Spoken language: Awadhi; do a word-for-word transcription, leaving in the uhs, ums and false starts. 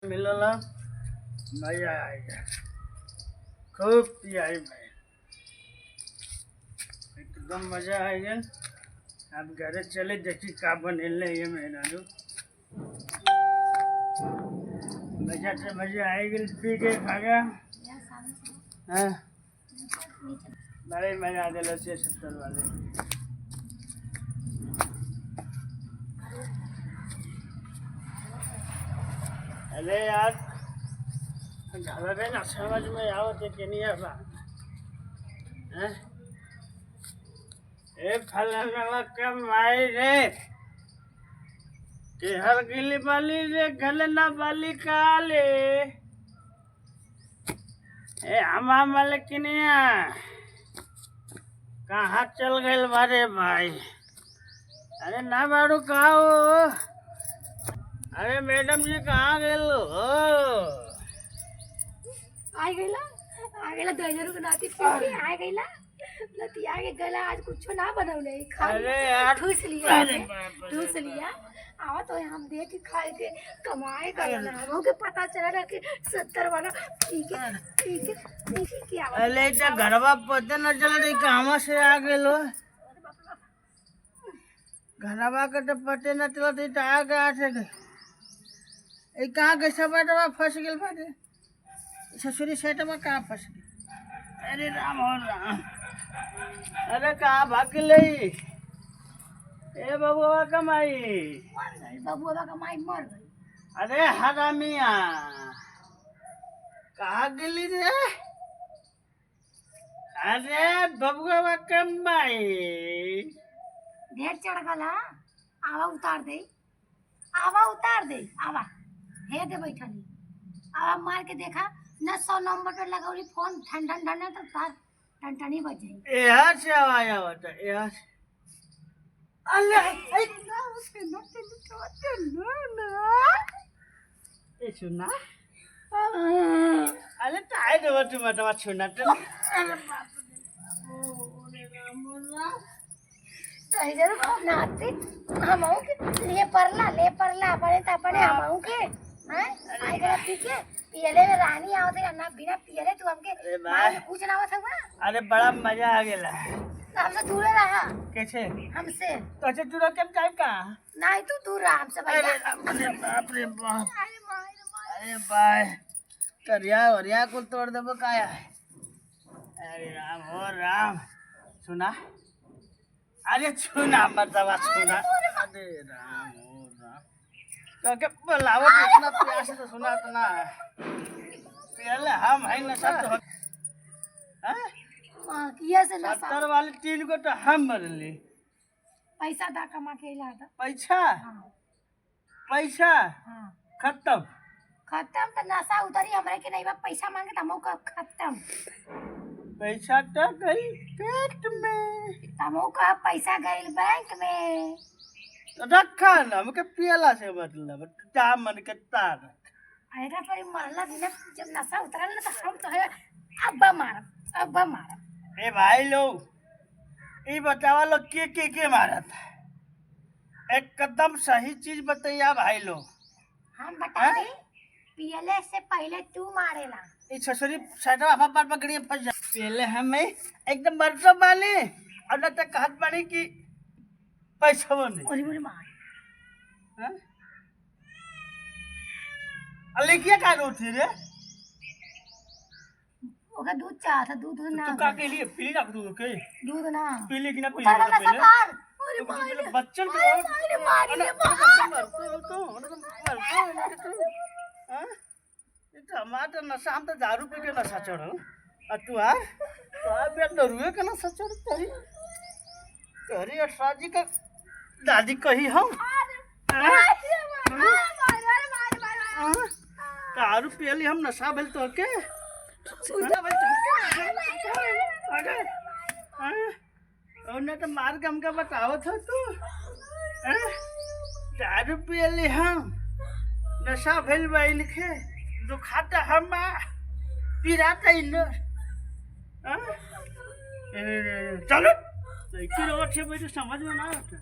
मिलला, मजा आइगा, खूब पियाई भाई, एकदम मजा आइगा। अब घरे चले, देखी का बनेले ये मेहरारू। मजा से मजा आइगा, पी के भागा। हाँ। बड़े मजा देले से सत्तर वाले। अरे यार, घरवे ना समझ में आवत है कि नहीं बा। हैं? ए फलनवा के माई रे, केहर गिली बाली रे, गले ना बाली काले। ए, हमा मलकिनिया, कहाँ चल गइल बारे भाई? अरे ना बारू, कहाँ हो? अरे मैडम जी, कहाँ गइल हो? आ गइला, आ गइला, दहिजरू के नाती पी के आ गइला। लतिया के गला आज कुछो ना बनौले, खाली अरे यार। ठूस लिया अरे है, बाप रे ठूस बाप। लिया। आवा तो हम देख के खाए के, कमाए का अरे। ना, हमहू के पता चला ना कि सत्तर वाला ठीक है, अरे। ठीक है, ठीक है, क्या बात अरे है? तो घरवा पता न चला रही, कहवा से आ गए लो। घरवा के तो पते न चलत, ई तो आ गया से गए। ई कहाँ के सब आदमी फंस गेल बाटे? ससुरी सेट में कहाँ फंस गेल? अरे राम हो राम। अरे कहाँ भाग ले? ए बबुआ कमाई। मर गई, बबुआ कमाई मर गई। अरे हरामिया। कहाँ गेली रे? अरे बबुआ कमाई। ढेर चढ़ गला, आवा उतार दे, आवा उतार दे, आवा। हे दे बैठली, आवा मार के देखा, न सौ नंबर पे लगौली फोन, ठन ठन ठन ठन, तो तार टनटनी बज जाई। यहाँ से आवाज आवता, यहाँ से। अल्लाह, ए, ए सुना। अरे ताई देवा तू मतवा छुना तो। अरे बाप रे। ओ रे राम राम। कही जरूर नाती, हमहू के लिए परला, ले परला, अपने त अपने हमहू के। हैं? आई गला पी के, पियले में रानी आवत है, ना बिना पियले तू हमके अरे मार भाई। के कुछ ना आवत है। अरे बड़ा मजा आ गेला। तो हमसे दूरे रहा। कैसे? हमसे। तो अच्छा दूर के टाइम का? नहीं, तू दूर रहा हमसे अरे भैया। बाप रे बाप रे बाप। अरे माय, अरे माय। अरे भाई, करिया वरिया कुल तोड़ देबो का यार? अरे राम हो राम। सुना, अरे छुना मर्दवा छुना। अरे राम हो राम। तो के बुलावत इतना प्यार से तो सुना इतना। पहले हम है नशा तो। हैं? हाँ, किया से नशा। सत्तर वाली तीन को तो हम मरली। पैसा दा कमा के ला दा। पैसा? हाँ। पैसा? हाँ। खत्म। खत्म तो नशा उतरी हमरे के नहीं बा, पैसा मांगे त हमहू का खत्म। पैसा तो गई पेट में। त हमहू का पैसा गइल बैंक में। तो रखा ना, हमके पियला से मतलब, जा मन के तार। अरे पर मरला बिना जब नशा उतरल ना तो हम तो है, अब मारब, अब मारब। ए भाई लोग, ई बतावा लोग के, के, के मारत है? एकदम सही चीज बतैया भाई लोग। हम बता हैं? दे, पियले से पहले तू मारेला। ई ससुरी साइडवा हमार बार पकड़िए फंस जा। पियले हम एकदम मरतो बानी, और न तक कहत बानी कि पैसा बने। अरे बोले मार। हैं? आ लेकिया का रोत है रे? ओके दूध चाहत है, दूध तो ना तू का दे। के लिए पीली रख दूध के? दूध ना। पीली कि ना पीली उतारा ना पहले? सफार। अरे तू भाई पहले रे। बच्चन को अरे भाई रे, मार अरे रे, अरे मार। बच्चन मार, तू, तू, अरे मर, तू, तू, हाँ? ये तो हमारा तो नशा, हम तो दारू पी के नशा चढ़ल। आ तू आ? तू आ बे दरुए के नशा चढ़ तरी। तरी अठराजी का दादी कही हम। हाँ? हाँ? दारू पियली हम, नशा भइल तोहके? नशा भइल तोहके? अरे, हाँ? और ना तो मार के हमका बतावत हो तू। हाँ? दारू पियली हम, नशा भइल बा इनके, दुखाता हम, पिराता इन। हाँ? ए, चलो, लड़की लोग अच्छे बैठे समझ में ना आता।